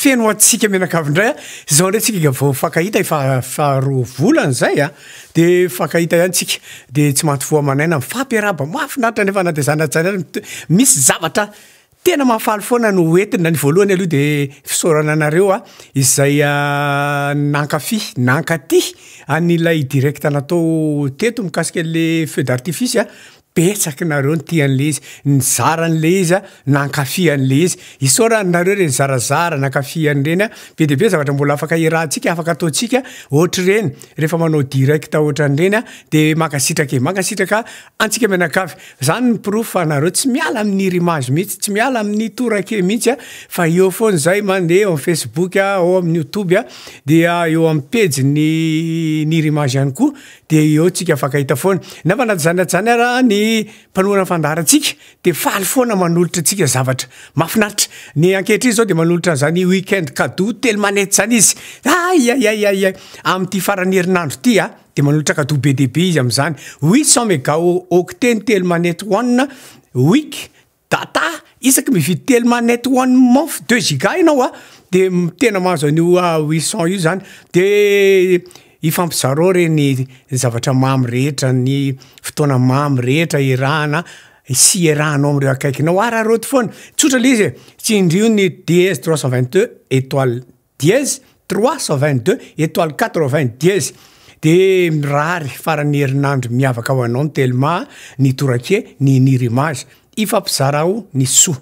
feno ho antsika mianakavy indray a! Izao indray tsika vao mifankahita efa faharoa volana izay a! Dia mifankahita ihany tsika, dia tsy maty fo aman'aina, mifampiarahaba mahafinaritra nefa na dia izany na tsy izany ary misy zavatra tena mahafaly foana no hoentina. Ny voalohany aloha dia fisaorana anareo a, izay nankafy, nankaty an'ilay direct natao teto mikasika an'ilay feu d'artifice a, Betsaka nareo nitia an'le izy, nizara an'le izy a, nankafy an'le izy. Isaorana nareo re nizarazara, nankafy an'ireny a. Be dia be zavatra mbola afaka iarahantsika, afaka ataontsika ohatr'ireny rehefa manao direct ohatran'ireny a, de mankasitraka e, mankasitraka antsika mianakavy. Zany ny porofo fa nareo tsy miala amin'ny Rimage mihitsy, tsy miala amin'ny Torak'e mihitsy a, fa eo foana zay mandeha eo amin'ny Facebook a, ao amin'ny Youtube a, dia eo amin'ny pejin'ny Nirimage ihany koa. Dia eo tsika mifankahita foana. Nefa na izany na izany ara ny mpanohana ny fandaharantsika dia faly foana manolotra antsika zavatra mahafinaritra. Ny ankehitriny izao dia manolotra an'izany week-end cadeau Telmanet izany izy. Aiaiaiaiai! Amin'ity faran'ny herinandro ity a, dia manolotra cadeau be dia be izy amin'izany. 800 méga octet ny Telmanet One week Data, isaky mividy telma net one month deux giga ianao a, de tena mahazo an'io 800 io zany, de ifampizarao re ny zavatra mamy rehetra, ny fotoana mamy rehetra iarahana sy iarahanao amin'ireo akaikinao, araraoty foana, tsotra le izy e, tsindrio ny dièse 322 étoile dièse 322 étoile 80 dièse de mirary faran'ny herinandro miavaka ho anao ny telma, ny torake, ny nirimage. Ifampizarao ny soa.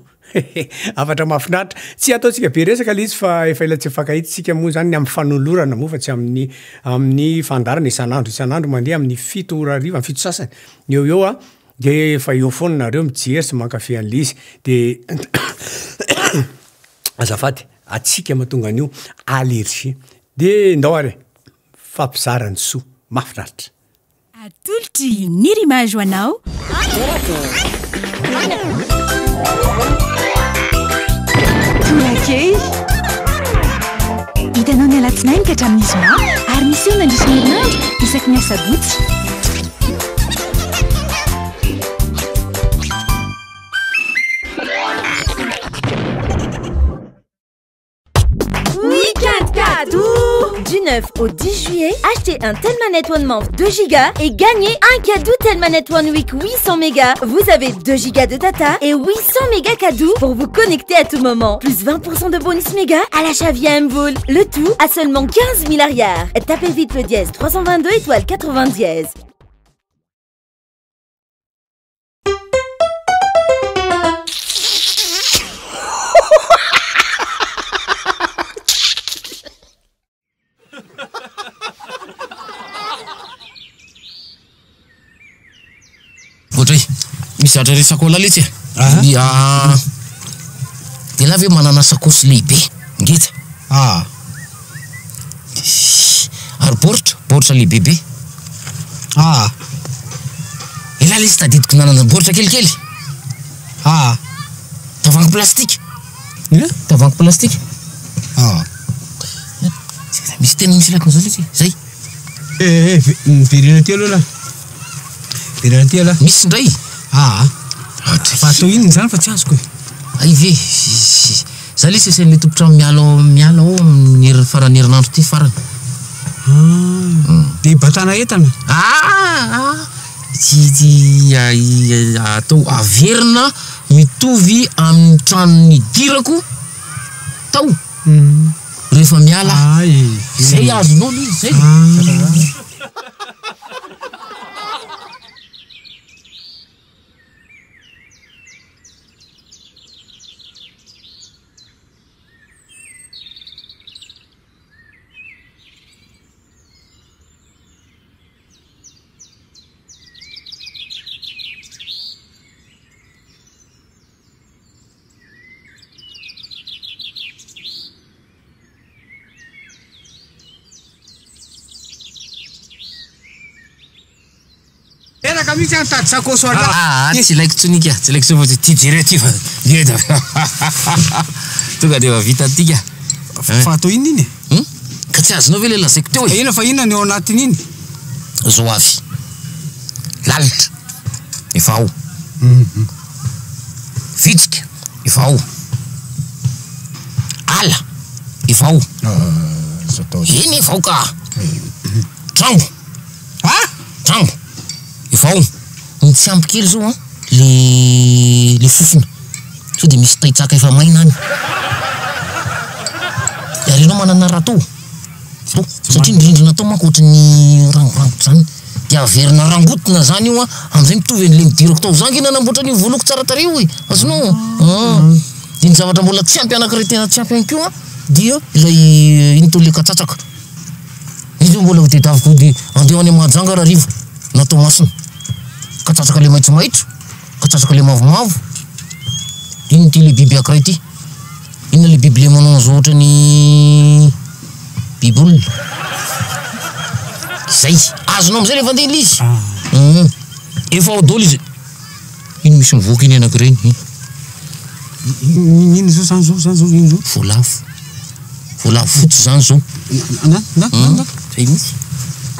Hafatra mahafinaritra. Tsy ataontsika be resaka le izy fa efa ela tsy mifankahita isika moa zany ny amin'ny fanolorana moa fa tsy amin'ny amin'ny fandaharana isan'andro isan'andro mandeha amin'ny fito ora hariva, amin'ny fito sasany eo ho eo an, de efa eo foana nareo mijery sy mankafy an'le izy. De azafady. Hatsiaka mahatonga an'io allergie. Dia ndao ary e! Mifampizara ny soa. Mahafinaritra. Atolotry Nirimage ho anao. Torakely. Hitanao ny alatsinainy ka hatramin'ny zoma ary miseho mandritra ny herinandro isaky ny asabotsy. Week-end cadeau Du 9 au 10 juillet, achetez un Telmanet One Month 2 Go et gagnez un cadeau Telmanet One Week 800 mégas. Vous avez 2 Go de data et 800 mégas cadeau pour vous connecter à tout moment. Plus 20% de bonus méga à l'achat via MVola. Le tout à seulement 15 000 arrières. Tapez vite le dièse 322 étoile 80 dièse. Ohatray, misy zavatra resako anah letsy e. Ny ah, elah ve manana sakosy lehibe, ngeza? Ah. Ary baoritra, baoritra lehibe be. Ah. Elah lesy tadidiko nanana baoritra kelikely. Ah. Tavoahangy plastika. Inona? Tavoahangy plastika. Ah. Misy teny misy ilako an'izao lesy e. Zay. Eh eh, miverena aty aloha lah. Miverena aty aloha. Misy indray. Ah. Fa atao inona izany fa tsy azoko e. Hay ve. Za lesy asain'ilay tompon-trano miala ao miala ao amin'ny herin- faran'ny herinandro ity farany. Ah. Dia hibatana entana? Ah! Tsy tsy atao averina mitovy amin'ny trano nidirako tao rehefa miala aho. Zay azonao le izy zay. Reraka mihitsy aho nitady sakôsy ho anah. Ah, tsy ilaiko tsony ika, tsy ilaiko tsony fa ty jereo ty fa ngeda. Tonga dia efa vita ty ka. Fa atao inona iny e? Hum? Ka tsy azonao ve ilay lazaiko teo e? Inona fa inona ny ao anatin'iny? Zao avy. Lalitra. Efa ao. Vitsika. Efa ao. Ala. Efa ao. Eny efa ao ka. Tragno. Ah! Tragno. Efa ao. Ny tsy ampy kely zao an, le le fofona. Sao dia misy taitsaka efa maina any. Ary ianao manana râteau? Tao. Satria ny rindrina tao manko ohatry ny rangorangotra zany. Dia averina rangotina zany io an, amizay mitovy an'le nidirako tao. Za ange nanamboatra an'io voloko tsara tarehy io e. Azonao? An. Dia ny zavatra mbola tsy ampy anankiray tena tsy ampy ihany koa an, dia ilay ino tao le katsatsaka. Izy io mbola ho tedaviko hody andeha any Mahajanga rahariva na Toamasina. Katsatsaka le maitsomaitso, katsatsaka le mavomavo. Inona ity le biby ankiray ity? Inona le biby le manao an'izao ohatran'ny biby olona? Zay. Azonao amizay rehefa andeha ilay izy. Hum. Efa ao daholo izy. Iny misy mivoaka iny anankiray iny. Inona zao zany zao zany zao ino zao? Voalavo. Voalavo fotsy zany zao. Na na na na. Zay mihitsy.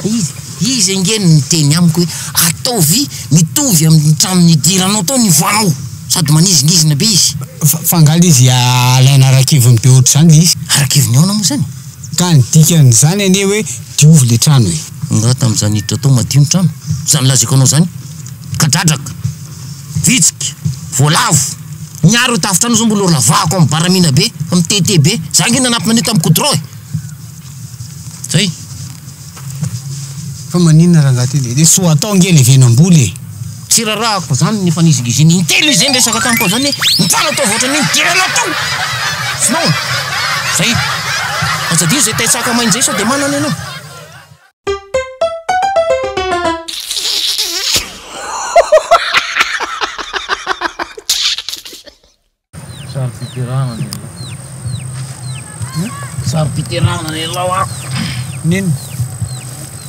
Izy, izy ange no niteny amiko hoe ataovy mitovy amin'ny trano nidiranao tao ny voanao. Sady manizingizina be izy. Fa angaha le izy alaina ara-keviny be ohatr'izany le izy? Ara-keviny ahoana moa zany? Ka ny dikan'izany anie hoe diovy le trano e. Angaha tamin'izaho niditra tao madio ny trano? Izany lazaiko anao izany. Kadradraka, vitsika, voalavo, niaro io tafontrano io zao mbola ho ravahako amin'ny baramina be, mitete be, za ange nanampina an'io tamin'ny goudron e! Zay. Fa maninona rangaha ty le soa atao ange levenam-bola e! Tsy rarahako zany ny efa nizingiziny intelo izy zay niresaka tamiko an'zany hoe ny trano ataovy ohatran'iny jerena tao! Sinon, zay. Aza adino zay taitsaka maina zay sao de manana ianao. Saro-piterahana ny anao. Saro-piterahana ny anao aho. Nino?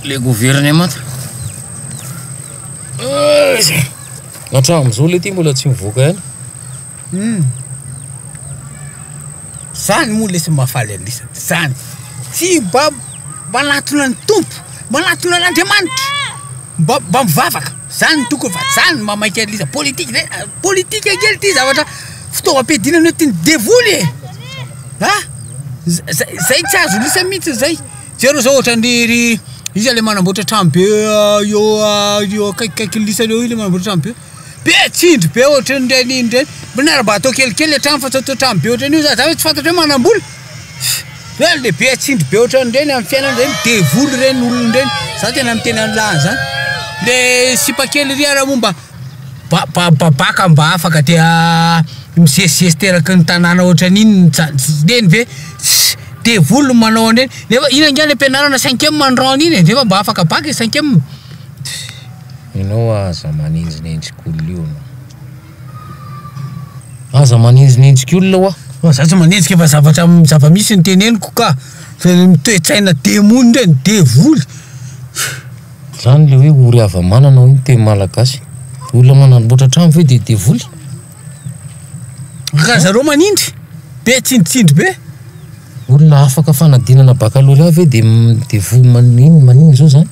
Le gouvernemanta. Hatramin'izao le ty mbola tsy mivoaka ihany. Hum. Zany moa lesy mahafaly an'isany. Zany. Tsy mba manatona ny Tompo, manatona an'Andriamanitra. Mba mba mivavaka. Zany no tokony fa zany no mahamaika an'lisa. Politique zay, politique kely ty zavatra fitaovam-piadiana nentin'ny devoly e. Ha? Zay zay tsy azon'isa mihitsy zay. Jereo zao ohatran'ny ry iza le manamboatra trano be eo eo akaikikaikin'ny lisa eo io le manamboatra trano be. Be tsindry be ohatran'ireny iny ireny, mba mba atao kelikely le trano fa tsy atao trano be ohatran'io za, za ve tsy fantatro hoe manam-bola? Hoe le be tsindry be ohatran'ireny amin'ny fiainana ireny, devoly ireny olona ireny, za tena miteny an'lah an'zany, le sipa kely ry ara moa mba ba- ba- baka mba afaka dia misesisesy teraky ny tanàna ohatran'iny, ireny ve devoly no manao an'ireny, nefa iny ange any am-pianarana cinquième ny rang an'iny e, nefa mba afaka bacc e cinquième. Ianao aza manenjinenjika olona io anao. Aza manenjinenjika olona hoa. Fa za tsy manenjika fa zavatra zava-misy no teneniko ka. Fa ny toe-tsaina demony ireny, devoly. Zany le hoe ory hava-manana hoy ny teny malagasy. Olona manamboatra trano ve dia devoly? Ka zareo manindry be, tsindritsindry be. Olona afaka fanadinana baccalauréat ve dia devoly maninona maninona zao zany?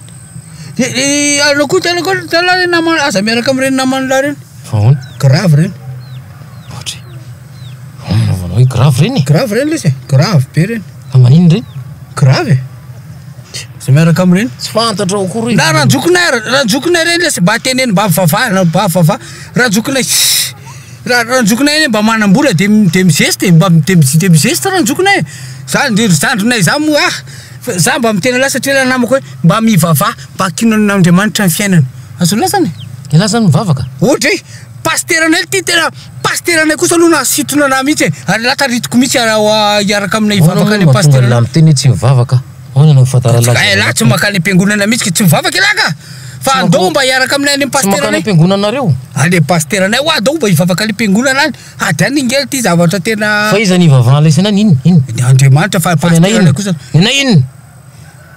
Anao koa tena koa zalahy reny namana aza miaraka amin'ireny naman'lah reny. Fa ahoana? Grave reny. Ohatra e. Ahoana anaovanao hoe grave reny e? Grave reny lesy e, grave be reny. Fa maninona reny? Grave e. Aza miaraka amin'ireny. Tsy fantatrao akory hoe. Na ranjokinay ranjokinay reny lesy mba teneno mba mivavaha mba mivavaha ranjokinay Raha ranjokinay anie mba manam-bola de de mizesta e, mba de de mizesta ranjokinay e, za ry zandrinay za moa ah, fa za mba miteny an'lah satria lah namako hoe mba mivavaha mba ankinan'Andriamanitra ny fiainana, azon'lah zany e? Elah zany mivavaka? Ohatra e, pasiteranay ty tena pasiteranay kosa aloha nahasintona anah mihitsy e, ary lah taritiko mihitsy hiaraka aminay hivavaka any am pasiteranay. Ahoana moa mahatonga an'lah miteny hoe tsy mivavaka? Ahoana no ahafantaran'lah Ka elah tsy mankany am-piangonana mihitsy ka tsy mivavaka elah ka! Fa andao mba hiaraka aminay any am Tsy mankany pasiteranay. am-piangonanareo? Any am pasiteranay hoa andao mba hivavaka any am-piangonana any. Ady any nge ity zavatra tena. Fa iza no ivavahan'ilay saina any? Inona? Inona? Ny Andriamanitra fa Fa ny anay pasiteranay inona? kosa. Ny anay inona?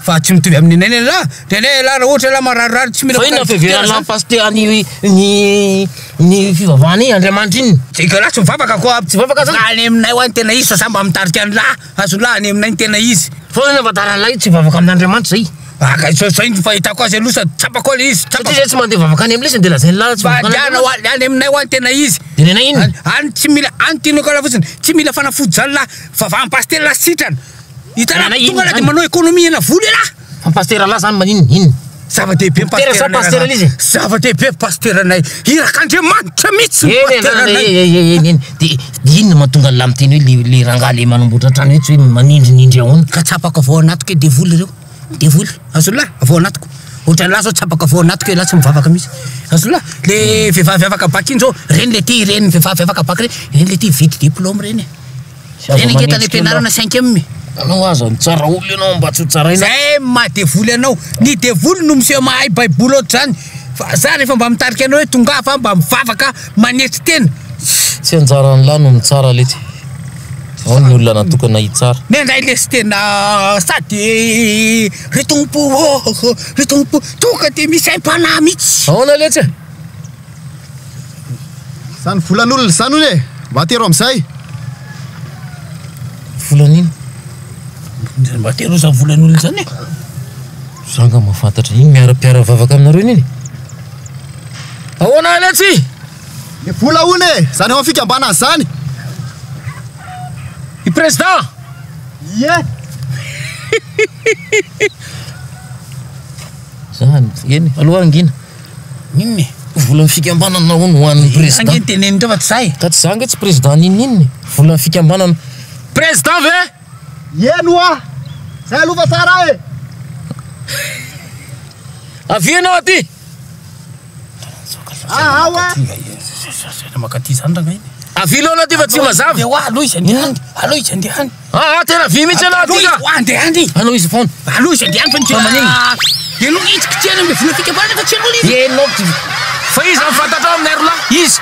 Fa tsy mitovy amin'ny anay ny an'lah. Ny anay elah raha ohatra elah mararirary tsy mila Fa inona mankany fiheveran'lah zany. pasitera ny ny ny fivavahana iny? Andriamanitra inona? Tsy elah tsy mivavaka koa. Tsy mivavaka zany? Any aminay hoa ny tena izy fa za mba mitarika an'lah. Azon'lah any aminay ny tena izy. Fa inona ahafantaran'lah io tsy mivavaka amin'Andriamanitra zay? Ah ka izao izay ny fahitako azy aloha sady tsapako ilay izy, tsapako. Satria zay tsy mandeha vavaka any amin'ilay izy dia lazain'lah tsy Mba mivavaka andehanao amin'Andriamanitra. any aminay hoa ny tena izy. Dia ny anay inona? Any, any tsy mila, any tianao karaha fotsiny, tsy mila fanafody zany lah, vavahan'ny pasitera lah sitrana. Hitanao, Anay tonga inona la de zany? manao économie ana vola elah. Fa ny pasitera lahy zany maninona? Inona? Zava-dehibe ny Pasitera sa pasiteranay pasitera izy? Zava-dehibe ny pasiteranay. Irak'Andriamanitra mihitsy ny Eny e, zany pasiteranay. e, e, e, eny, eny. De de inona mahatonga an'lah miteny hoe le le rangahy le manamboatra trano io tsy hoe manindrinindry ahoana? Ka tsapako avy ao anatiko hoe devoly ireo. Devoly. Azon'lah? Avy ao anatiko. Ohatran'lah zao tsapako avy ao anatiko hoe lah tsy mivavaka mihitsy. Azon'lah? Le vehivavy afaka bac iny zao, reny le ty, reny vehivavy afaka bac reny, reny le ty vita diplôme reny e. Reny ange tany am-pianarana cinquième e. Anao aza mitsara olona ianao mba tsy ho tsaraina. Zay maha devoly anao. Ny devoly no miseho mahay baiboly ohatr'izany. Fa za rehefa mba mitarika anao hoe tongava mba mivavaka manetry tena. Tsy anjaran'lah no mitsara letsy. Ao ny olona natokana hitsara. Ny anay lesy tena sady ry Tompo ô, ry Tompo tonga de misy aim-panahy mihitsy. Ahoana letsy e? Zany volan'olona zany hono e! Mba atero amizay. Volan'ino? Mba atero zany volan'olona zany e! Za nga mahafantatra iny miara-piara vavaka aminareo iny iny. Ahoana letsy? Le vola hono e! Zany ao amin'ny fikambanana zany. I président! Ie! Zany, eny, aloha hangina. Inona e? Volan'ny fikambanana hono ho an'ny président. Ange ny tenenindreo fa tsy za e. Ka tsy za ange tsy président n'inon'inona e. Volan'ny fikambanana. Président ve? Eny hoa! Zay aloha fa tsara e! Avia ianao aty! Ah, ao a! Makaty zany rangahy. Avia aloha ianao aty fa tsy mazava. Andeha hoa, aloha izy andeha any. Aloha izy andeha any. Ah, ah, tena avia mihitsy ianao aty ka. Aloha izy andeha any. Anao izy foana. Aloha izy andeha any fa ny Fa maninona? Ianao hitsikitsihana amin'ny vola fikambanana fa tsy ianao ilay izy. Ianao ty. Fa iza no fantatrao aminay roa lahy? Iza?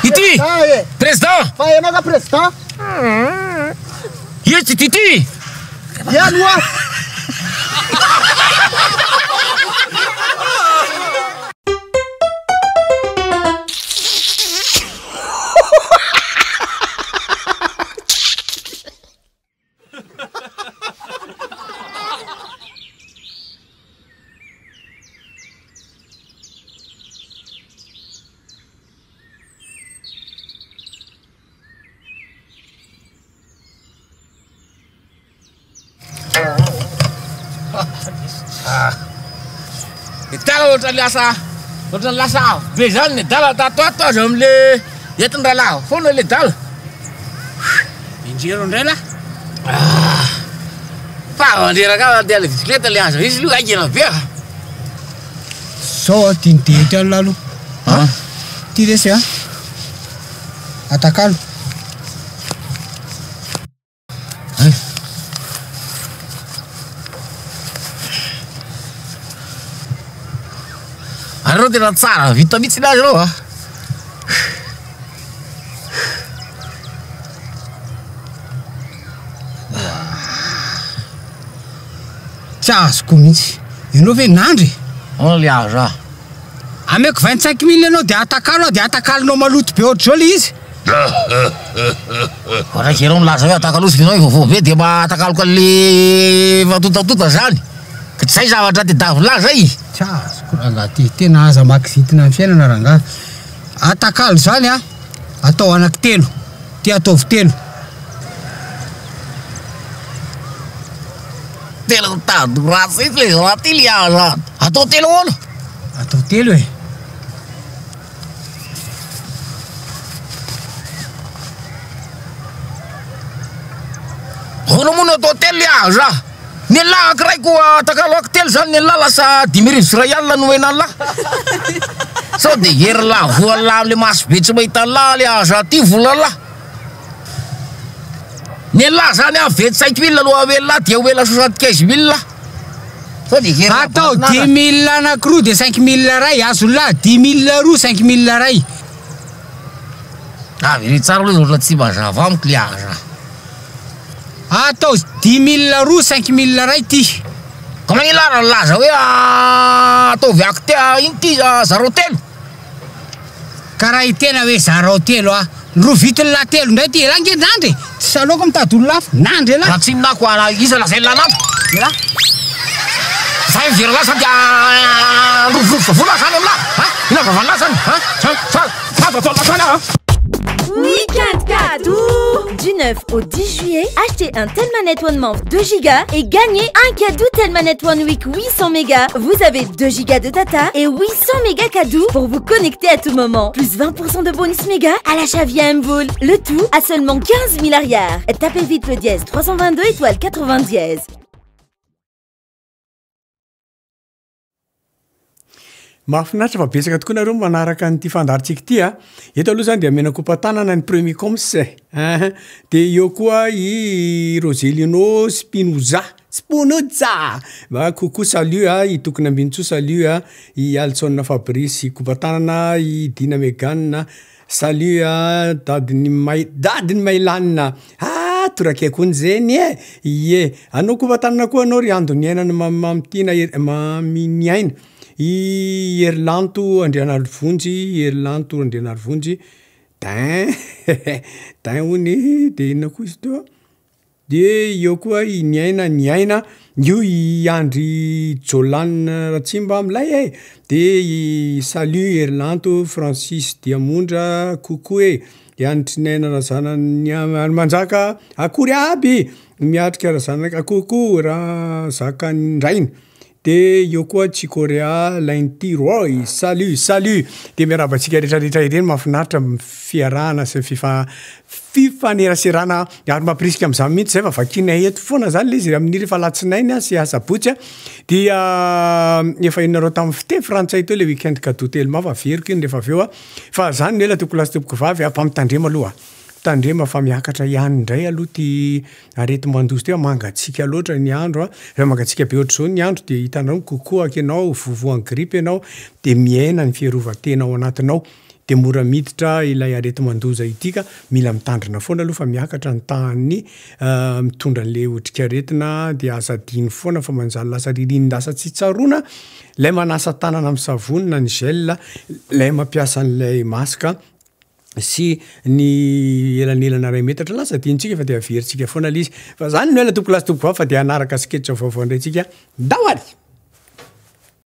Ity? Ah, e! Président! Fa ianao ka président? Izy ty ity! Eny hoa! Nedala ohatran'ny lasa ohatran'ny lasa avo be zany nedala tato ato aza amle entin'ny rahalahy foana le dala. Injero indray lah. Ah. Fa mandreraka aho andeha le bisikileta le azo izy aloha haingana be ah. Zao a, dinidinika alina aloha. Ah. Ty lesy a. Atakalo. Ary reo tena tsara vita mihitsy ny azy reo a. Tsy azoko mihitsy. Ianao ve nandry e? Ahoana le azo ah? Ameko 25 mille ianao dia atakalo aho dia atakalonao maloto be ohatr'izao le izy. Raika ianao milaza hoe atakalosiko ianao efa vaovao be dia mba atakaloko an'le efa tontatonta zany. Ka tsy zay zavatra tedavina zay. Tsy azoko rangahy ty. Tena aza makizitina ny fiainana rangahy. Atakalo zany a, atao anaky telo. Ty ataovy telo. Tena mitady ho ratsy mihitsy le zalahy ty le aza. Atao telo ahoana? Atao telo e. Ahoana moa no atao telo le aza? Ny an'lah ankiray koa atakalo aky telo zany ny an'lah lasa 15 alina no omen'an'lah. Sao de herin'lah voan'lah amle maso be tsy mahita an'lah le aza ty volan'lah. Ny an'lah zany a 25 mille no amen'lah dia omena 75 mille. Sao de herin'lah Atao batonana. 10 mille anakiroa dia 5 mille ray. Azon'lah 10 mille roa 5 mille ray. Ah, very tsara aloha izy ohatran'ny tsy mazava amiko le aza. Atao 10 mille roa 5 mille ray ty. Ka maninona raha nilaza hoe ataovy aky te ino ty zarao telo? Ka raha hitena hoe zarao telo a. Rovitin'ny lahy telo indray ty. Elah nge nandry. Tsy saloko mitady olona hafa. Nandry elah. Raha tsy inona ko iza lazain'ny lahy nandry? Elah. Zay mivery lahy zany dia androvirovitra vola zany aminah. Ha? Inona vavan'lah zany? Ha? Sa sa sa atao lahy zany ah. Week-end cadeau Du 9 au 10 juillet, achetez un Telmanet One Month 2 Go et gagnez un cadeau Telmanet One Week 800 mégas. Vous avez 2 Go de data et 800 mégas cadeaux pour vous connecter à tout moment. Plus 20% de bonus méga à l'achat via Mboul. Le tout à seulement 15 000 arrières. Tapez vite le dièse 322 étoile 80 dièse. Mahafinaritra fa betsaka tokoa nareo manaraka an'ity fandaharantsika ity a. Eto aloha zany dia omena kopa-tanana ny premier coms e. Aha. Dia eo koa i Roselino Spinoza. Spinoza! Mba coucou salut a, i Tokony Ambinintsoa salut a, i Alson Fabrice kopa-tanana, i Dina Megane salut a, dadin'i May, dadin'i Maylanina. Ah, torakeko hono zeny e. Ie. Anao kopa-tanana koa anao ry Ando niainana Mamitiana Maminiaina. I Herilanto Andrianarivonjy, Herilanto Andrianarivonjy, dain dain hono de inona koa izy teo? De eo koa i Niaina Niaina, io i Andry Jolan Ratsimba milay e! De i Salut Herilanto, Francis Diamondra, coucou e! I Hanitriniaina Razananimanjaka, akory aby! Miatrika Razanaka, coucou Razakandraina. De eo koa Chicorea, Lainty Roy, salut salut! De miarahaba antsika rehetra rehetra ireny, mahafinaritra ny fiarahana sy ny fifa- fifaneraserana ary mampirisika amin'izany mihitsy zay fa vakiana eto foana zany le izy amin'ny rehefa alatsinainy sy asabotsy a, dia efa henonareo tamin'ny fiteny frantsay teo le week-end cadeau telma fa averiko iny rehefa avy eo a, fa zany no ela tompoko lahy sy tompoko vavy a, fa mitandrema aloha. Tandrema fa miakatra ihany indray aloha ity areti-mandoza ity fa mangatsiaka loatra ny andro a! Rehefa mangatsiaka be ohatr'izao ny andro dia hitanao mikokoaka ianao, voavoan'ny grippe ianao, dia mihena ny fiarovan-tena ao anatinao, dia mora miditra ilay areti-mandoza ity ka mila mitandrina foana aloha fa miakatra ny tahan'ny mitondra an'ilay otrikaretina dia aza adino foana fa manjary lasa ririnin-dasa tsy tsaroana ilay manasa tanana amin'ny savony na ny gel, ilay mampiasa an'ilay masque. sy ny elanelana iray metatra lasa adinontsika fa dia averintsika foana ilay izy fa zany no ela tompoko lahy sy tompoko vavy fa dia hanaraka sketch vaovao indray tsika ndao ary!